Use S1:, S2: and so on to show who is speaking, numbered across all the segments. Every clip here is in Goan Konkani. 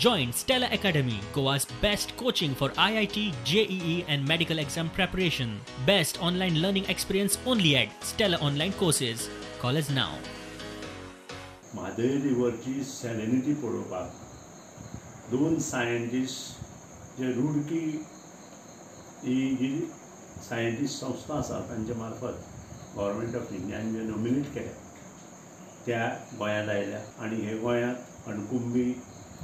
S1: Join Stellar Academy, Goa's best coaching for IIT, JEE and medical exam preparation. Best online learning experience only at Stellar Online Courses. Call us now.
S2: Mhadei रिवरची सॅलिनिटी पळोवपाक दोन सायंटिस्ट जे रुडकी ही जी सायंटिस्ट संस्था आसा तांचे मार्फत गव्हर्मेंट ऑफ इंडियान जे नॉमिनेट केल्या त्या गोंयांत आयल्या आनी हे गोंयांत कणकुंबी,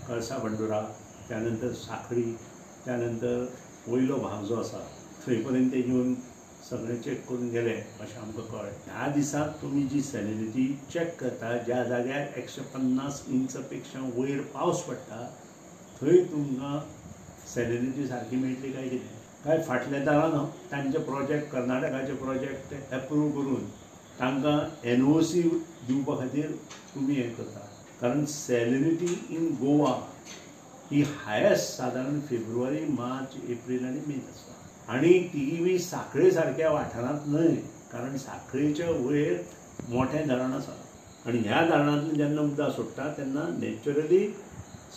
S2: कळसा बंडुरा, त्यानंतर साखळी, त्यानंतर वयलो भाग जो आसा थंय पर्यंत ते येवन सगळें चॅक करून गेले अशें आमकां कळ्ळें. ह्या दिसाक तुमी जी सॅलिनिटी चॅक करता ज्या जाग्यार 150 इंच पेक्षा वयर पावस पडटा थंय तुमकां सॅलिनिटी सारकी मेळटली काय कितें? काय फाटल्या दारान तांचे प्रोजेक्ट, कर्नाटकाचे प्रोजेक्ट एप्रूव करून तांकां NOC दिवपा खातीर तुमी हें करता. कारण सॅलिनिटी इन गोवा ही हायस्ट सादारण फेब्रुवारी, मार्च, एप्रील आनी मे आसता आनी ती बी साखळे सारक्या वाठारांत न्हय, कारण साखळेच्या वयर मोठें धरण आसा आनी ह्या धरणांतल्यान जेन्ना उदक सोडटा तेन्ना नॅचरली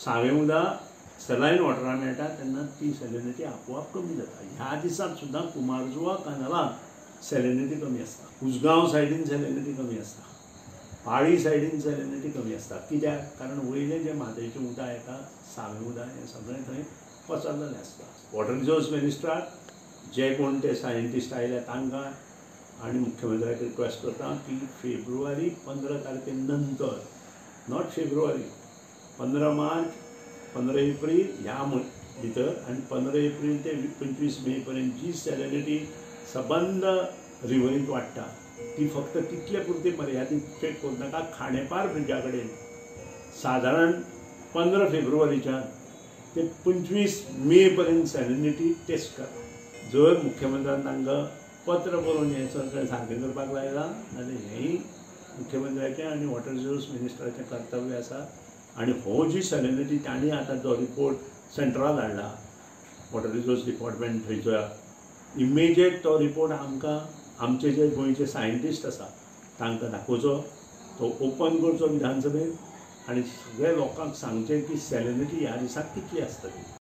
S2: सावें उदक सलायन वॉटरां मेळटा तेन्ना ती सॅलिनिटी आपोआप कमी जाता. ह्या दिसांत सुद्दां कुमारजुवा कानालांत सॅलिनिटी कमी आसता, उजगांव सायडीन सॅलिनिटी कमी आसता, पाळी सायडीन सॅलिनिटी कमी आसता. कित्याक? कारण वयलें जें म्हादयचें उदक येता सावें उदक हें सगळें थंय पसरलेलें आसता. वॉटर रिसोर्स मिनिस्टराक जे कोण ते सायंटिस्ट आयल्या तांकां आनी मुख्यमंत्र्याक रिक्वेस्ट करता की फेब्रुवारी 15 तारखे नंतर, not February, 15 मार्च, 15 एप्रील ह्या भितर आनी 15 एप्रील ते 25 मे पर्यंत जी सॅलिनिटी सबंद रिवरींत वाडटा ती फक्त तितले पुरती मर्यादीत चॅक करूं नाका. खांडेपार ब्रिजा कडेन सादारण 15 फेब्रुवारीच्यान ते 25 मे पर्यंत सॅलिनिटी टेस्ट करा. जर मुख्यमंत्र्यान तांकां पत्र बरोवन हें सगळें सारकें करपाक लायलां जाल्यार हेंय मुख्यमंत्र्याचें आनी वॉटर रिसोर्स मिनिस्टराचें कर्तव्य आसा. आनी हो जी सॅलिनिटी तांणी आतां जो रिपोर्ट सेंट्रलान धाडला वॉटर रिसोर्स डिपार्टमेंट थंयचो, इमिजिएट तो रिपोर्ट आमकां आमचे जे गोंयचे सायंटिस्ट आसा तांकां दाखोवचो, तो ओपन करचो विधानसभेत आनी सगळ्या लोकांक सांगचें की सॅलिनिटी ह्या दिसाक कितली आसतली.